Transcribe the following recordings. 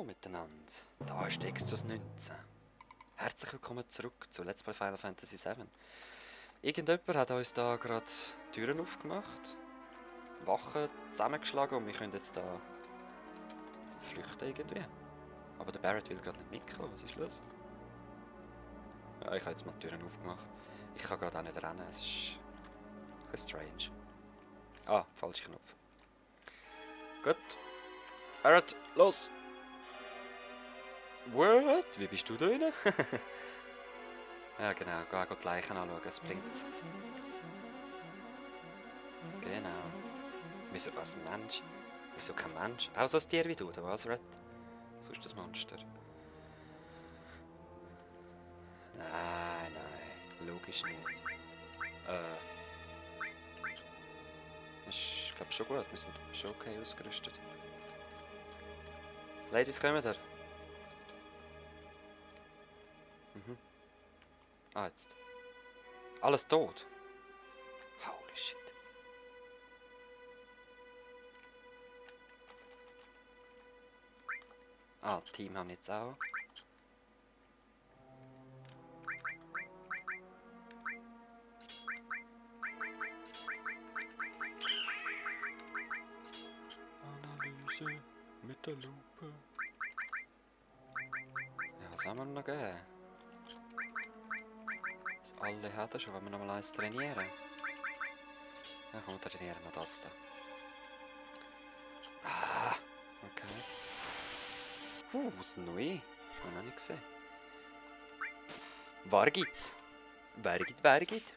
Hallo miteinander, da ist Extus 19. Herzlich willkommen zurück zu Let's Play Final Fantasy VII. Irgendjemand hat uns da gerade Türen aufgemacht, Wachen zusammengeschlagen und wir können jetzt da flüchten irgendwie. Aber der Barrett will gerade nicht mitkommen, was ist los? Ja, ich habe jetzt mal die Türen aufgemacht. Ich kann gerade auch nicht rennen, es ist ein bisschen strange. Ah, falscher Knopf. Gut. Barrett, los! What? Wie bist du da drin? Ja genau, geh auch die Leichen anschauen, es bringt's. Genau. Wieso als Mensch? Wieso kein Mensch? Auch so ein Tier wie du, oder was, Red? So ist das Monster. Nein, nein, logisch nicht. Ich glaube schon gut, wir sind schon okay ausgerüstet. Ladies, kommen da. Mhm. Ah, jetzt. Alles tot? Holy shit. Ah, Team haben jetzt auch. Analyse mit der Lupe. Ja, was haben wir noch gegeben? Das alle haben schon, wenn wir noch mal eins trainieren. Ja, komm, wir trainieren noch das da. Ah, okay. Was neu? Habe ich noch nicht gesehen. Wargit. Wargit.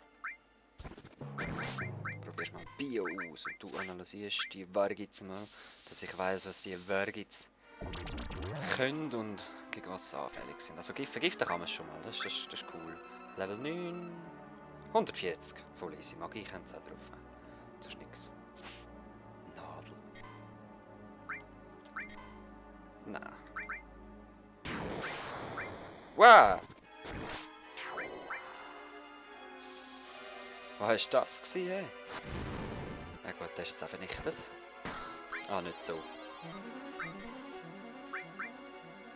Probierst mal Bio aus und du analysierst die Wargits mal, dass ich weiss, was die Wargits können und gegen was sie anfällig sind. Also vergiften kann man schon mal, das ist cool. Level 9, 140, voll easy. Magie können sie auch drauf. Das ist nix. Nadel. Nein. Wow! Was war das gewesen, ey? Ja gut, der ist jetzt auch vernichtet. Ah, nicht so.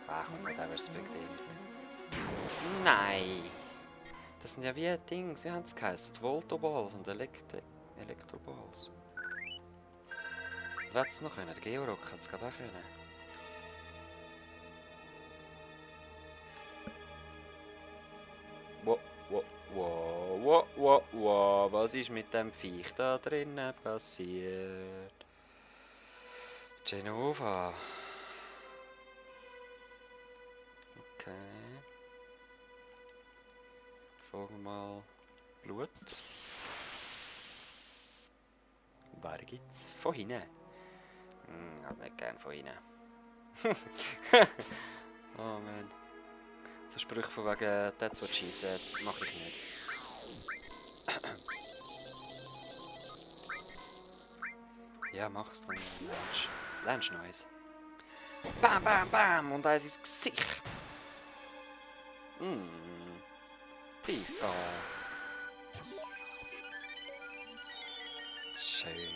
Ach, und whatever, es bringt irgendwie. Nein! Das sind ja wie Dings, wie haben sie geheißen? Voltoballs und Elektroballs. Wer hätte es noch können? Der Georock hat es glaube ich auch können. Wow. Was ist mit dem Viech da drinnen passiert? Genova. Okay. Folgen wir mal Blut. Wer gibt's? Von hinten. Hab nicht gern von hinten. Oh man. So Sprüche von wegen «That's what she said» mache ich nicht. Ja, mach's dann. Lernst Neues. Bam, bam, bam! Und eins ins Gesicht! FIFA. Schön.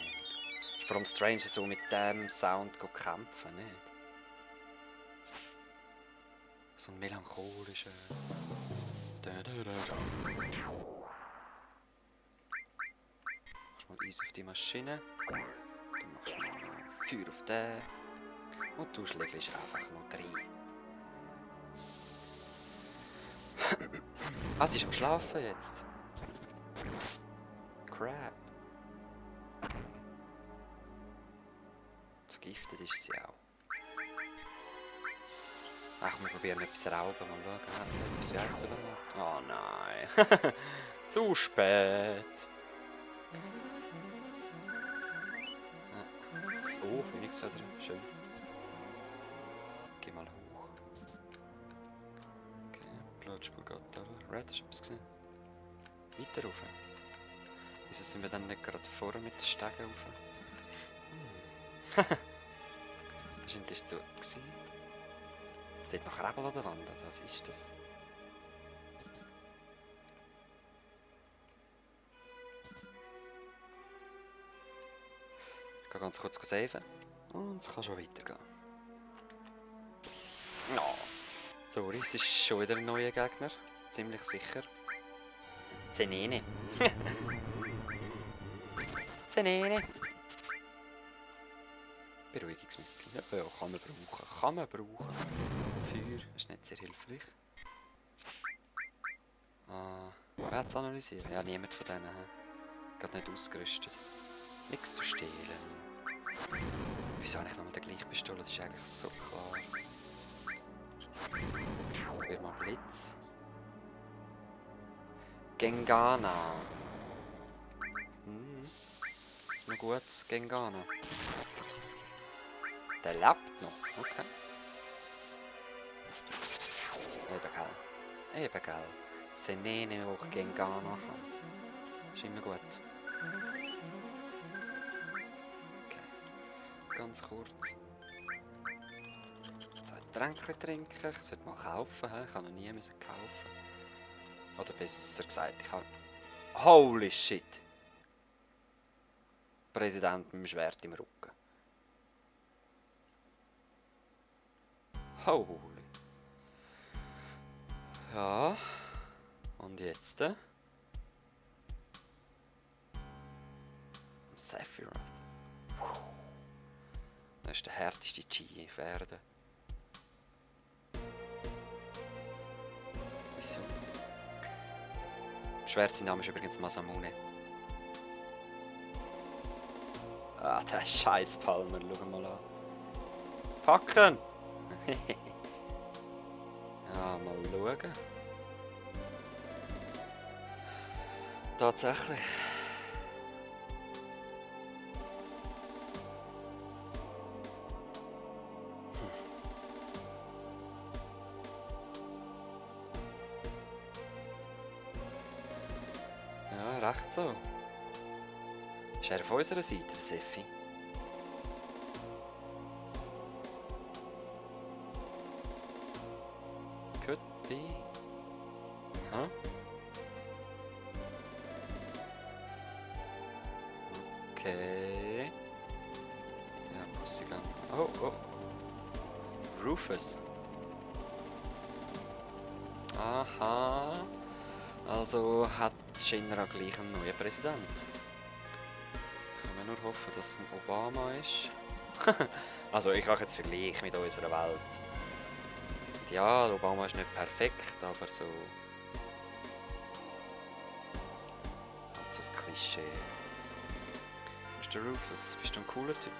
Ist vor allem strange, so mit dem Sound kämpfen, nicht? So ein melancholischer. Machst mal Eis auf die Maschine. Dann machst du mal Feuer auf den. Und du schläfst einfach noch rein. Ah, sie ist am Schlafen jetzt. Crap. Vergiftet ist sie auch. Ach, wir probieren etwas rauben. Mal schauen. Etwas, wie heisst du überhaupt? Oh nein. Zu spät. Oh, Phoenix wieder. Schön. Geh mal hoch. Okay, Blutspur geht da. Red, hast du etwas gesehen? Weiter rauf. Wieso sind wir dann nicht gerade vorne mit den Stegen rauf? Wahrscheinlich war es zu gewesen. Es steht noch Rebel an der Wand. Also was ist das? Ich gehe ganz kurz saven. Und es kann schon weitergehen. No. Sorry, es ist schon wieder ein neuer Gegner. Ziemlich sicher. Zenene. Zenene. Beruhigungsmittel. Ja, kann man brauchen. Kann man brauchen. Feuer ist nicht sehr hilfreich. Wer hat es analysiert? Ja, niemand von denen. Gerade nicht ausgerüstet. Nichts zu stehlen. Wieso habe ich nochmal den gleichen Pistole? Das ist eigentlich so klar. Probier mal Blitz. Gengana. Noch gutes Gengana. Der lebt noch. Okay. Eben gell. Eben gell. Senene auch Gengana kann. Ist immer gut. Okay. Ganz kurz. 2 Tränke trinken. Ich sollte mal kaufen. Ich habe noch nie kaufen. Oder besser gesagt, ich habe... Holy shit! Präsident mit dem Schwert im Rücken. Holy. Ja. Und jetzt? Sephiroth. Das ist der härteste Chi auf Erden. Wieso? Schwert sein Name ist übrigens Masamune. Ah, der scheiß Palmer, schau mal an. Packen! Ja, mal schauen. Tatsächlich. Ja, recht so. Ist er auf unserer Seite, der Sephi? Could be. Huh? Okay. Ja, Pussigan. Oh, oh. Rufus. Aha. Also hat Shinra gleich einen neuen Präsident. Ich kann nur hoffen, dass es ein Obama ist. Also ich mache jetzt Vergleich mit unserer Welt. Und ja, Obama ist nicht perfekt, aber so... Halt so das Klischee. Was ist der Rufus? Bist du ein cooler Typ?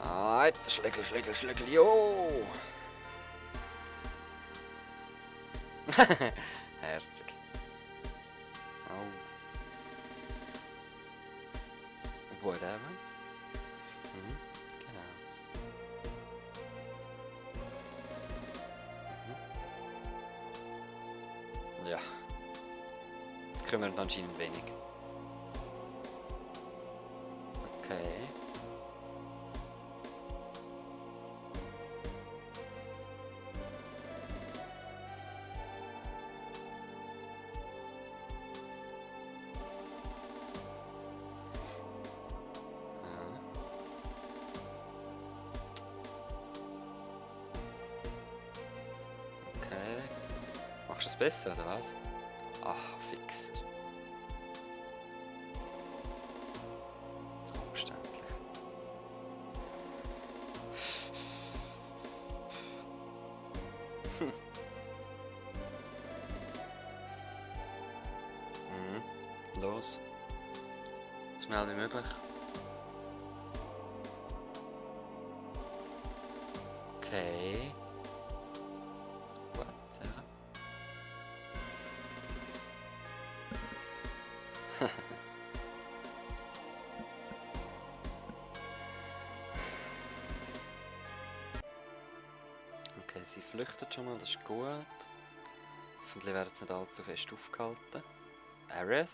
Ah, Schlägel, Schlägel, Schlägel, jo! Herzig. Oh. Whatever. Mhm, genau. Mhm. Ja. Jetzt kümmern wir anscheinend wenig. Okay. Machst du es besser, oder was? Ach, Fixer. So umständlich. Los. Schnell wie möglich. Okay. Gut, ja. Okay, sie flüchtet schon mal, das ist gut. Hoffentlich werden sie nicht allzu fest aufgehalten. Aerith?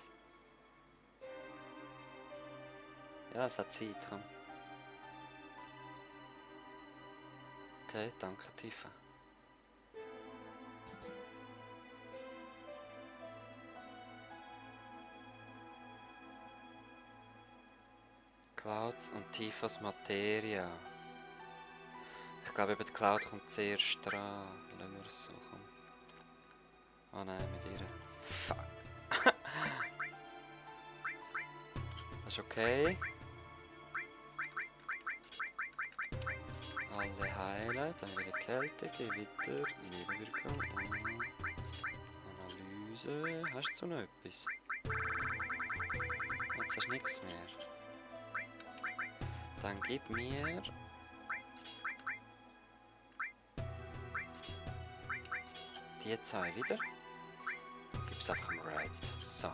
Ja, es hat Zeit, komm. Okay, danke, Tifa. Clouds und Tifas Materia. Ich glaube, über die Cloud kommt zuerst dran. Lassen wir es so kommen. Oh nein, mit ihr. Fuck. Das ist okay. Alle heilen, dann wieder Kälte, geh weiter, Nebenwirkung, Analyse. Hast du noch etwas? Jetzt hast du nichts mehr. Dann gib mir... die zwei wieder. Gib's einfach im Red. So.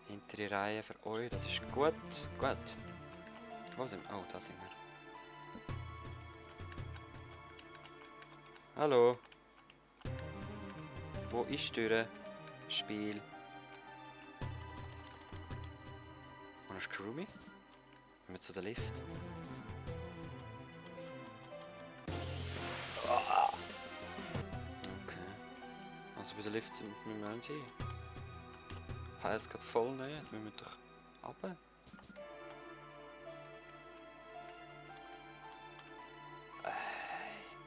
Hintere Reihe für euch, das ist gut. Gut. Wo sind wir? Oh, da sind wir. Hallo. Wo ist Türe? Spiel. Wo ist Krumi? Gehen wir zu der Lift. Okay. Also bei der Lift sind wir nicht hin. Heißt gerade voll nicht, müssen wir doch runter.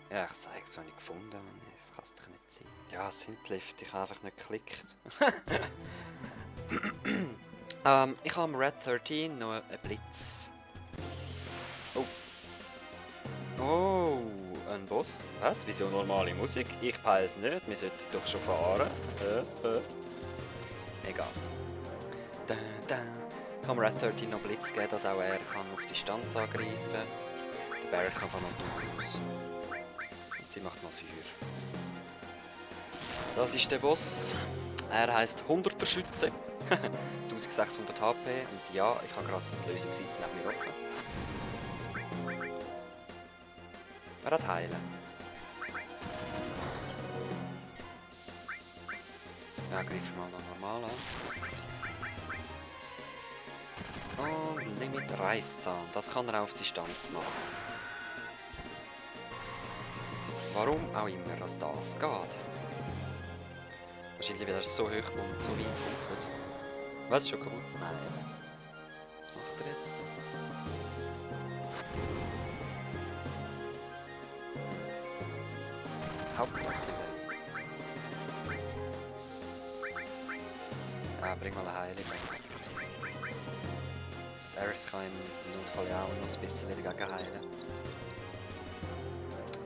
Ja, ich zeige es, was ich gefunden habe. Das kann es doch nicht sein. Ja, es sind die Lifte, ich habe einfach nicht geklickt. Ich habe am Red 13 noch einen Blitz. Oh. Oh, ein Boss. Was? Wieso normale Musik? Ich peile es nicht, wir sollten doch schon fahren. Egal. Ich habe am Red 13 noch Blitz gegeben, dass auch er kann auf Distanz angreifen kann. Der Barrett kann von Natur aus. Sie macht noch Feuer. Das ist der Boss. Er heisst 100er Schütze. 1600 HP. Und ja, ich habe gerade die Lösungsseite neben mir offen. Er hat heilen. Ja, greifen wir mal noch normal an. Und Limit Reißzahn. Das kann er auch auf Distanz machen. Warum auch immer dass das geht. Wahrscheinlich, weil er so hoch und so weit kommt. Was, schon kaputt? Nein. Was macht er jetzt? Hauptartillerie. Ja, bring mal eine Heilung. Dareth kann im Notfall ja auch noch ein bisschen dagegen heilen.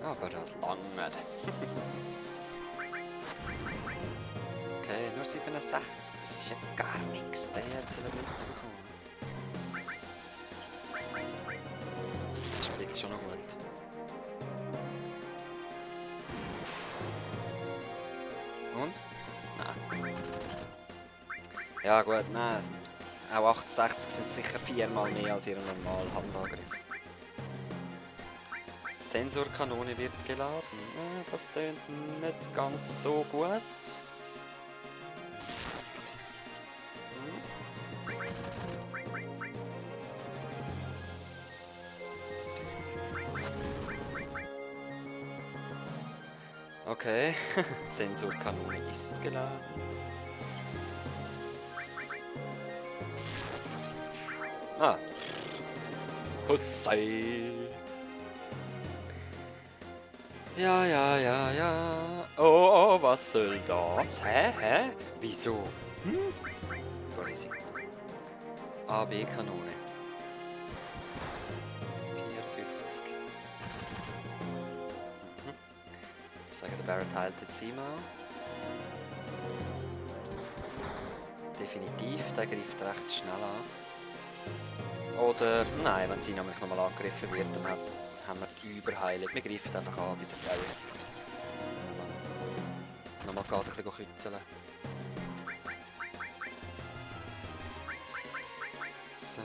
Aber das langt nicht. Okay, nur 67, das ist ja gar nichts. Der hat einen Blitz bekommen. Das ist Blitz schon noch gut. Und? Nein. Ja gut, nein. Auch 68 sind sicher 4-mal mehr als ihre normale Handangriff. Sensorkanone wird geladen. Das tönt nicht ganz so gut. Okay, Sensorkanone ist geladen. Ah. Hussei. Ja. Oh, was soll das? Hä? Wieso? Wo ist sie? AB-Kanone. 54. Ich sage, der Barrett heilt jetzt einmal. Definitiv, der greift recht schnell an. Oder, nein, wenn sie nämlich nochmal angegriffen wird, dann haben wir die Überheilung. Wir greifen einfach an, bis er fällt. Nochmal geht ein bisschen kützeln. So.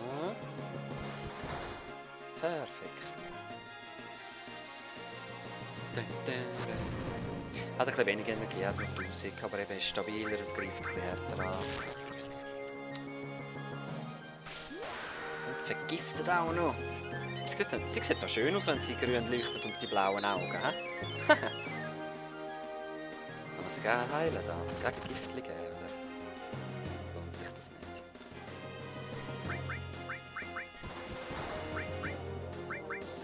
Perfekt. Hat ein bisschen weniger Energie, hat nur 1000, aber eben ist stabiler und greift ein bisschen härter an. Und vergiftet auch noch. Sie sieht noch schön aus, wenn sie grün leuchtet und die blauen Augen. Kann man sie gerne heilen da? Gegen Giftli geben, oder? Lohnt sich das nicht?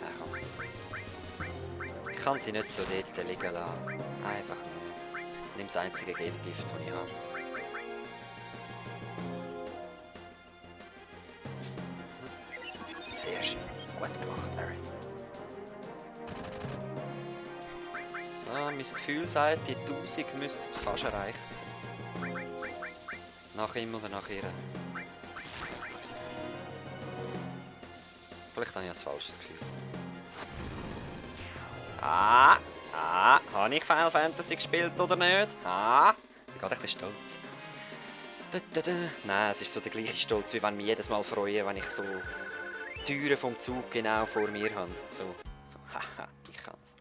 Ja, komm. Ich kann sie nicht so dort liegen lassen. Einfach nicht. Nimm das einzige Gift, das ich habe. Sehr schön. Gut gemacht, Larry. So, mein Gefühl sagt, die 1000 müssten fast erreicht sein. Nach ihm oder nach ihr. Vielleicht habe ich ein falsches Gefühl. Habe ich Final Fantasy gespielt oder nicht? Ich bin gerade ein bisschen stolz. Nein, es ist so der gleiche Stolz, wie wenn ich mich jedes Mal freue, wenn ich so die Türen vom Zug genau vor mir habe. So, haha, ich kann's.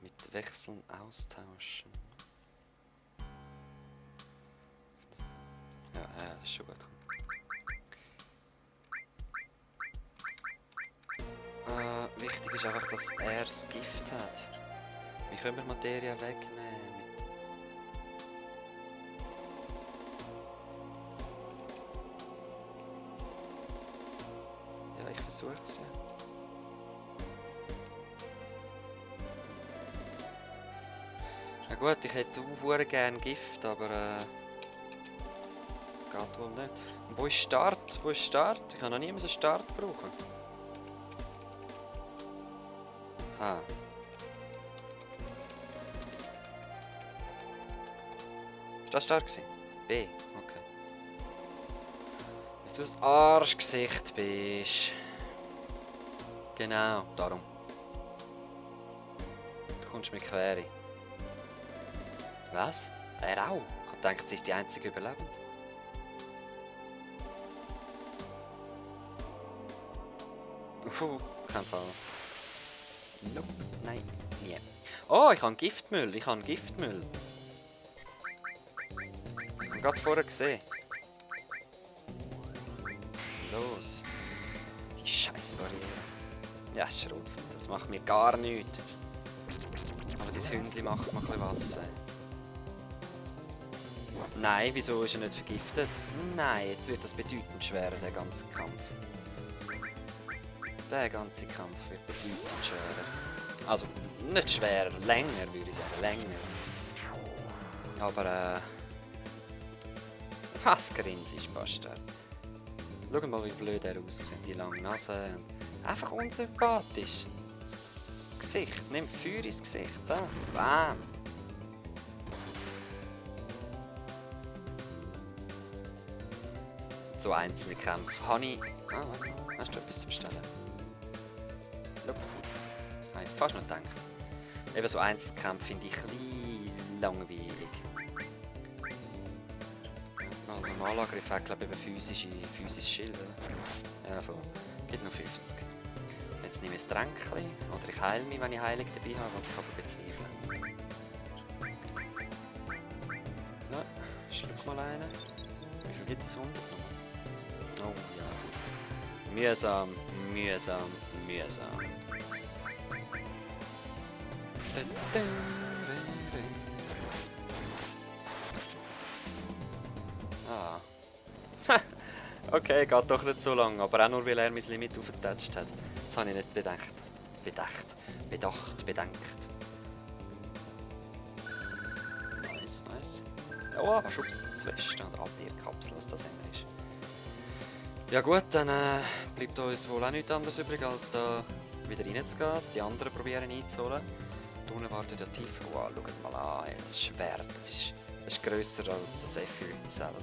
Mit Wechseln austauschen. Ja, das ist schon gut. Wichtig ist einfach, dass er das Gift hat. Wie können wir Materie wegnehmen? Ja, ich versuche es ja. Na gut, ich hätte auch gerne Gift, aber geht wohl nicht. Und wo ist Start? Wo ist Start? Ich kann noch nie einen Start brauchen. Ist das stark gewesen? B, okay. Weil du das Arschgesicht bist. Genau, darum. Du kommst mir quer. Was? Er auch? Ich dachte, sie ist die einzige Überlebende. Kein Fall. Nope. Nein, nie. Oh, ich habe Giftmüll. Ich habe Giftmüll. Ich habe gerade vorher gesehen. Los. Die scheiß Barriere. Ja, Schrot. Das macht mir gar nichts. Aber dieses Hündchen macht mir ein bisschen Wasser. Nein, wieso ist er nicht vergiftet? Nein, jetzt wird das bedeutend schwerer, der ganze Kampf. Der ganze Kampf wird bedeutend schwerer. Also, nicht schwerer, länger würde ich sagen, länger. Aber, was grinst Bastard. Schau mal, wie blöd er aussieht, die lange Nase. Einfach unsympathisch. Gesicht, nimm Feuer ins Gesicht, da. Bam. So einzelne Kämpfe habe ich... hast du etwas zu bestellen? Nope. Habe ich fast noch gedacht. Eben so Einzelkämpfe finde ich ein bisschen langweilig. Mal Normalangriff hat, glaube ich, eben physisches Schild. Ja, voll. Gibt noch 50. Jetzt nehme ich ein Tränkchen. Oder ich heile mich, wenn ich Heilung dabei habe, was ich aber bezweifle. Ja, schluck mal einen. Wie viel gibt es 100 noch? Oh ja. Mühsam, mühsam, mühsam. Ah. Okay, geht doch nicht so lang, aber auch nur, weil er mein Limit aufgetatscht hat. Das habe ich nicht bedacht. Bedacht. Nice, nice. Ja, was schubst du das Weste und Abwehrkapsel, was das immer ist. Ja gut, dann bleibt uns wohl auch nichts anderes übrig, als da wieder reinzugehen, die anderen probieren einzuholen. Da unten wartet ja Tifa. Wow, schaut mal an, ey, das Schwert, das ist grösser als das F selber.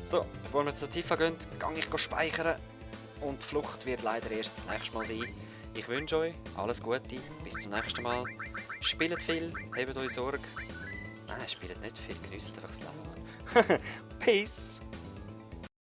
So, bevor wir zu Tifa gehen, gehe ich speichern. Und die Flucht wird leider erst das nächste Mal sein. Ich wünsche euch alles Gute, bis zum nächsten Mal. Spielt viel, habt euch Sorge. Nein, spielt nicht viel, genießt einfach das Leben. Peace!